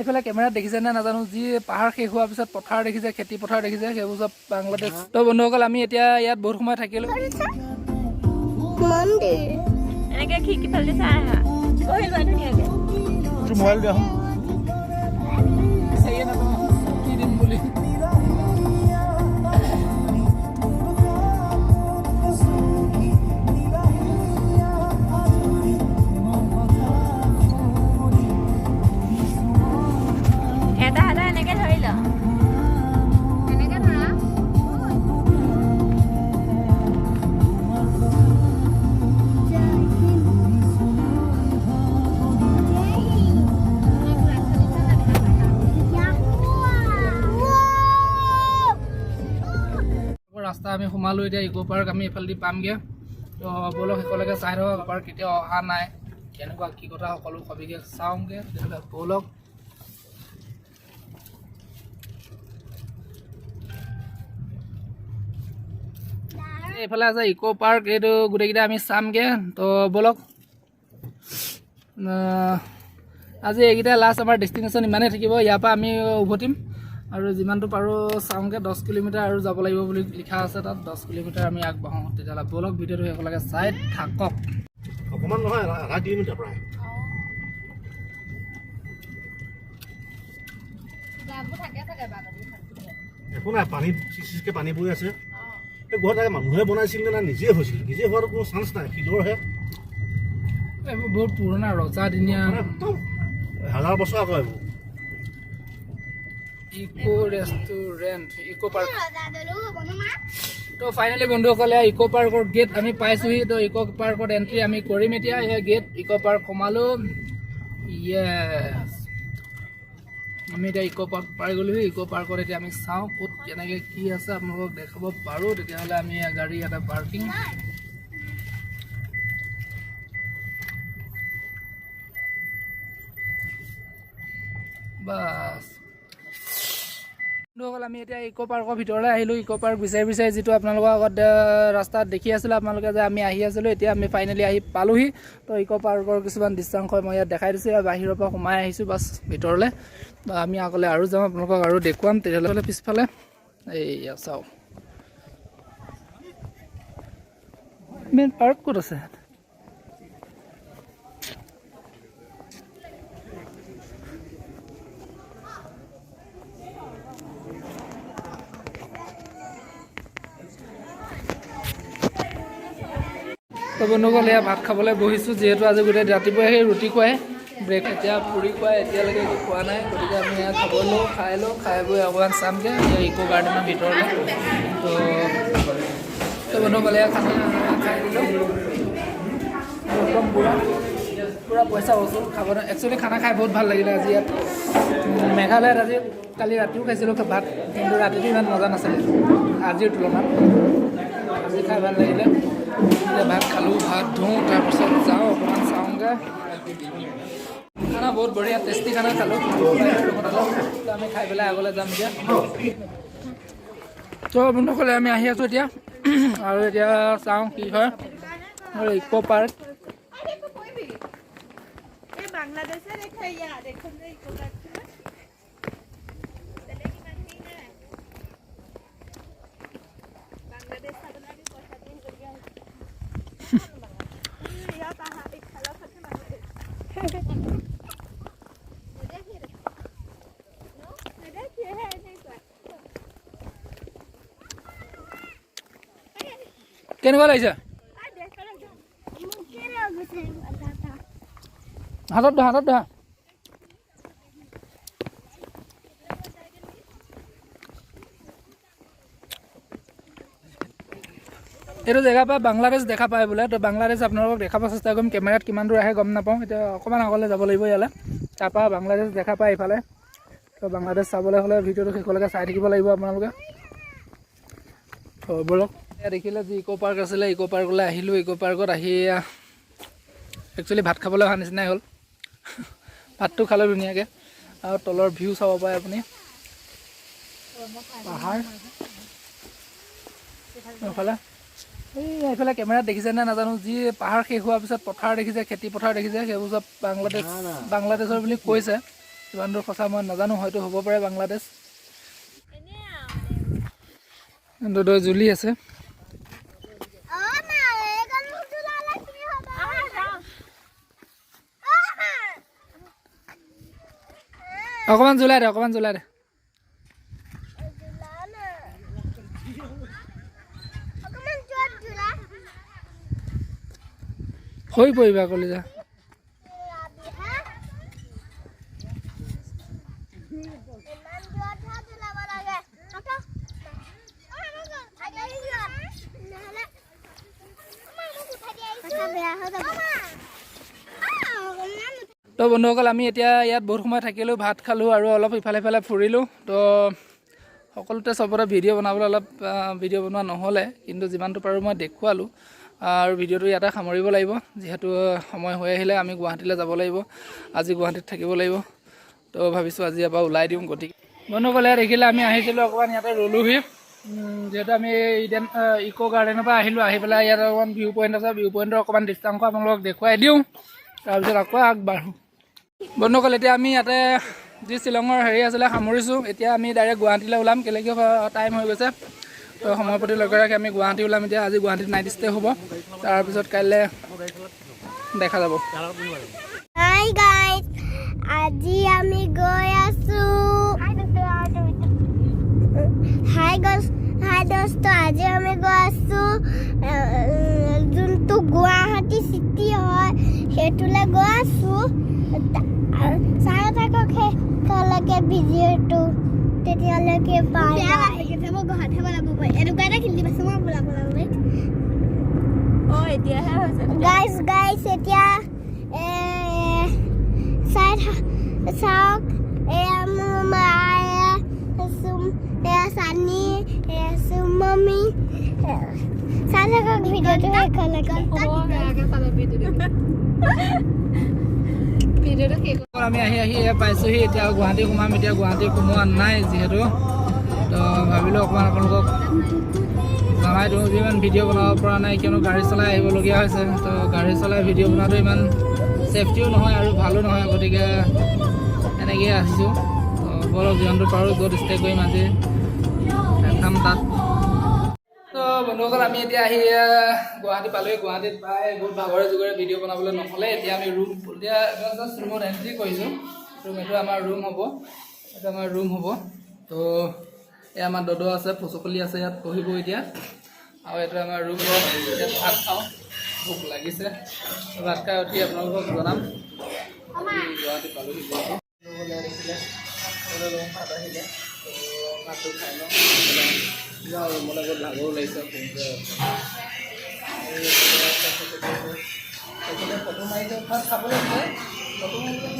এইফালে কেমেৰাত দেখিছে নে নাজানো, যি পাহাৰ শেষ হোৱাৰ পিছত পথাৰ দেখিছে, খেতি পথাৰ দেখিছে, সেইবোৰ চব বাংলাদেশ। তো বন্ধুসকল, আমি এতিয়া ইয়াত বহুত সময় থাকিলোঁ। মন্দিৰ। এনেকে খিৰিকী ফালেদি চাই আহা, বহি লোৱা ধুনীয়াকে। মোবাইল দিয়া। বিচাৰিয়ে নাপাওঁ কি দিম বুলি। এটা এটা এনেকে ধৰি ল, এনেকে ধৰা। জয় হিন্দ, জয় হিন্দ। আকৌ ৰাস্তা আমি সোমালোঁ। এতিয়া ইক' পাৰ্ক আমি এইফালেদি পামগৈ। তো ব'লক, শেষলৈকে চাই থাকক। পাৰ্ক কেতিয়াও অহা নাই, কেনেকুৱা কি কথা সকলো সবিশেষ চাওঁগৈ। তেতিয়াহ'লে ব'লক। এইফালে আছে ইক' পাৰ্ক, এইটো গোটেইকেইটা আমি চামগৈ। তো ব'লক। আজি এইকেইটা লাষ্ট আমাৰ ডেষ্টিনেশ্যন ইমানেই থাকিব। ইয়াৰ পৰা আমি উভতিম আৰু যিমানটো পাৰোঁ চাওঁগৈ। 10 কিলোমিটাৰ আৰু যাব লাগিব বুলি লিখা আছে তাত। 10 কিলোমিটাৰ আমি আগবাঢ়োঁ। তেতিয়াহ'লে ব'লক, ভিডিঅ'টো শেষলৈকে চাই থাকক। অকণমান নহয়, আধা কিলোমিটাৰ প্ৰায়। একো নাই, পানী চিচিকে পানী বৈ আছে। এই গুহাত মানুহে বনাইছিল নে নিজে হৈছিল? নিজে হোৱাটো কোনো চান্স নাই, শিলৰহে। এইবোৰ বহুত পুৰণা, ৰজাদিনীয়া। মানে একদম হাজাৰ বছৰ আগৰ এইবোৰ। ইক' ৰেষ্টুৰেণ্ট, ইক' পাৰ্ক। তো ফাইনেলি বন্ধুসকলে, ইক' পাৰ্কৰ গেট আমি পাইছোহি। তো ইক' পাৰ্কত এণ্ট্ৰি আমি কৰিম এতিয়া। এয়া গেট, ইক' পাৰ্ক সোমালোঁ। য়েছ, আমি এতিয়া ইক' পাৰ্ক পাই গ'লোহি। ইক' পাৰ্কত এতিয়া আমি চাওঁ ক'ত কেনেকৈ কি আছে, আপোনালোকক দেখাব পাৰোঁ তেতিয়াহ'লে। আমি গাড়ী এটা পাৰ্কিং বাছ। বন্ধুসকল, আমি এতিয়া ইক' পাৰ্কৰ ভিতৰলৈ আহিলোঁ। ইক' পাৰ্ক বিচাৰি বিচাৰি, যিটো আপোনালোকৰ আগত ৰাস্তাত দেখি আছিলোঁ আপোনালোকে যে আমি আহি আছিলোঁ, এতিয়া আমি ফাইনেলি আহি পালোহি। তো ইক' পাৰ্কৰ কিছুমান দৃশ্যাংশ মই ইয়াত দেখাই দিছোঁ। ইয়াৰ বাহিৰৰ পৰা সোমাই আহিছোঁ বাছ ভিতৰলৈ। বা আমি আগলৈ আৰু যাম, আপোনালোকক আৰু দেখুৱাম। তেতিয়াহ'লে পিছফালে এইয়া চাওক, মেইন পাৰ্ক ক'ত আছে। তো বন্ধুসকল, এয়া ভাত খাবলৈ বহিছোঁ। যিহেতু আজি গোটেই ৰাতিপুৱাই সেই ৰুটি খুৱাই ব্ৰেক, এতিয়া পুৰি খুৱাই এতিয়ালৈকে একো খোৱা নাই। গতিকে আমি এয়া খাব লওঁ, খাই লওঁ, খাই বৈ অকণমান চামগৈ এতিয়া ইক' গাৰ্ডেনৰ ভিতৰলৈ। তো বন্ধুসকল, এয়া খানা খাই দিলোঁ। একদম পূৰা পূৰা পইচা বচুল খাব। একচুৱেলি খানা খাই বহুত ভাল লাগিলে আজি ইয়াত মেঘালয়ত। আজি কালি ৰাতিও খাইছিলোঁ ভাত, কিন্তু ৰাতিটো ইমান মজা নাছিলে আজিৰ তুলনাত। আজি খাই ভাল লাগিলে। এতিয়া ভাত খালোঁ, ভাত ধুওঁ, তাৰপিছত যাওঁ অকণমান চাওঁগৈ। খানা বহুত বঢ়িয়া, টেষ্টি খানা খালোঁ। তো আমি খাই পেলাই আগলৈ যাম এতিয়া। তো বন্ধুসকলে, আমি আহি আছোঁ এতিয়া আৰু এতিয়া চাওঁ কি হয়। আৰু ইক' পাৰ্ক। এই বাংলাদেশে দেখে ইয়াত এখন যে ইক' পাৰ্কখন, বেলেগ ইমান হেৰি নাই। বাংলাদেশ চাবলৈ আমি পইচা দি আহিবলগীয়া হৈছে। ইয়াত আহা ইফালৰ বাংলাদেশ নেদেখিয়ে নেদেখিয়েহে এনেকুৱা। কেনেকুৱা লাগিছে? মুখেৰে গৈছে। হাতত ধৰা, হাতত ধৰা। এইটো জেগাৰ পৰা বাংলাদেশ দেখা পায় বোলে। তো বাংলাদেশ আপোনালোকক দেখাব চেষ্টা কৰিম। কেমেৰাত কিমান দূৰ আহে গম নাপাওঁ। এতিয়া অকণমান আগলৈ যাব লাগিব ইয়ালৈ, তাৰপৰা বাংলাদেশ দেখা পায় ইফালে। তো বাংলাদেশ চাবলৈ হ'লে ভিডিঅ'টো শেষলৈকে চাই থাকিব লাগিব আপোনালোকে। তো ব'লক। এয়া দেখিলে যি ইক' পাৰ্ক আছিলে, ইক' পাৰ্কলৈ আহিলোঁ। ইক' পাৰ্কত আহি একচুৱেলি ভাত খাবলৈ অহা নিচিনাই হ'ল। ভাতটো খালোঁ ধুনীয়াকৈ আৰু তলৰ ভিউ চাব পাৰে আপুনি, পাহাৰ এইফালে। এই এইফালে কেমেৰাত দেখিছে নে নাজানো, যি পাহাৰ শেষ হোৱাৰ পিছত পথাৰ দেখিছে, খেতি পথাৰ দেখিছে, সেইবোৰ চব বাংলাদেশ, বাংলাদেশৰ বুলি কৈছে। কিমান দূৰ সঁচা মই নাজানো, হয়তো হ'ব পাৰে বাংলাদেশ। দদৈ জুলি আছে। অ মা, এইকণ জুলালে কি হ'ব? আহা, যাওঁ। অ মা। অকণমান জুলাই দে, অকণমান জুলাই দে। জুলা না। অকণমান জোৰত জুলা। হৈ পৰিবা কলিজা। জুলাবি হা? ইমান জোৰতহে জুলাব লাগে। আঁতৰ। অ, আমাক উঠাই দিয়া আহিছো। নহ'লে অ, মা, আমাক উঠাই দিয়া আহিছো। বেয়া হৈ যাব। অ, মা। অ, অকণমান। তো বন্ধুসকল, আমি এতিয়া ইয়াত বহুত সময় থাকিলোঁ, ভাত খালোঁ আৰু অলপ ইফালে সিফালে ফুৰিলোঁ। তো সকলোতে চবতে ভিডিঅ' বনাবলৈ অলপ ভিডিঅ' বনোৱা নহ'লে, কিন্তু যিমানটো পাৰোঁ মই দেখুৱালোঁ। আৰু ভিডিঅ'টো ইয়াতে সামৰিব লাগিব, যিহেতু সময় হৈ আহিলে, আমি গুৱাহাটীলৈ যাব লাগিব, আজি গুৱাহাটীত থাকিব লাগিব। তো ভাবিছোঁ আজি ইয়াৰ পৰা ওলাই দিওঁ। গতিকে বন্ধুসকলে, দেখিলে আমি আহিছিলোঁ, অকণমান ইয়াতে ৰ'লোহি। যিহেতু আমি ইডেন ইক' গাৰ্ডেনৰ পৰা আহিলোঁ, আহি পেলাই ইয়াত অকণমান ভিউ পইণ্ট আছে, ভিউ পইণ্টৰ অকণমান দৃষ্টাংশ আপোনালোকক দেখুৱাই দিওঁ, তাৰপিছত আকৌ আগবাঢ়োঁ। বন্ধুসকল, এতিয়া আমি ইয়াতে যি শ্বিলঙৰ হেৰি আছিলে সামৰিছোঁ। এতিয়া আমি ডাইৰেক্ট গুৱাহাটীলৈ ওলাম। কেলৈ কিয়, টাইম হৈ গৈছে। তো সময়ৰ প্ৰতি লক্ষ্য ৰাখি আমি গুৱাহাটী ওলাম এতিয়া। আজি গুৱাহাটীত নাইট ষ্টে হ'ব, তাৰপিছত কাইলৈ দেখা যাব। হাই গাইজ, আজি আমি গৈ আছো। হাই গছ, হাই দোস্ত, আজি আমি গৈ আছো যোনটো গুৱাহাটী চিটি হয়, সেইটোলৈ গৈ আছো। চাই থাকক শেষলৈকে ভিডিঅ'টো, তেতিয়ালৈকে বাই বাই। এনেকুৱা এটা খেলি পাইছো মই বোলা বোলা। অ, এতিয়াহে হৈছে। গাইজ, গাইজ, এতিয়া চাই চাওক, এয়া মোৰ মা, এয়া চুম, এয়া চানি, এয়া চুমমি। চাই থাকক ভিডিঅ'টো শেষলৈকে। ভিডিঅ'টো শেষ। আমি আহি আহি এয়া পাইছোঁহি। এতিয়া গুৱাহাটী সোমাম। এতিয়া গুৱাহাটী সোমোৱা নাই যিহেতু, তো ভাবিলোঁ অকণমান আপোনালোকক জনাই দিওঁ। যিমান ভিডিঅ' বনাব পৰা নাই, কিয়নো গাড়ী চলাই আহিবলগীয়া হৈছে। তো গাড়ী চলাই ভিডিঅ' বনোৱাটো ইমান ছেফটিও নহয় আৰু ভালো নহয়, গতিকে এনেকৈয়ে আহিছোঁ। তো ব'লক, যিমানটো পাৰোঁ য'ত ষ্টে কৰিম আজি দেখাম তাত। তো বন্ধুসকল, আমি এতিয়া আহি গুৱাহাটী পালোহি। গুৱাহাটীত পাই বহুত ভাগৰে যুগৰে ভিডিঅ' বনাবলৈ নহ'লে। এতিয়া আমি ৰুম, এতিয়া জাষ্ট ৰুমত এণ্ট্ৰি কৰিছোঁ। ৰুম, এইটো আমাৰ ৰুম হ'ব, এইটো আমাৰ ৰুম হ'ব। তো এয়া আমাৰ দদ আছে, ফচকলি আছে, ইয়াত বহিব এতিয়া। আৰু এইটো আমাৰ ৰুম। এতিয়া ভাত খাওঁ, ভোক লাগিছে। তো ভাত খাই উঠি আপোনালোকক জনাম। আমি গুৱাহাটী পালোহি যিহেতু দেখিলে ভাত আহিলে, তো ভাতটো খাই লওঁ, যাওঁ ৰুমলৈ। বহুত ভাগৰো লাগিছে। তেখেতে ফটো মাৰিছে, ভাত খাবলৈ দিছে, ফটো মাৰিছে।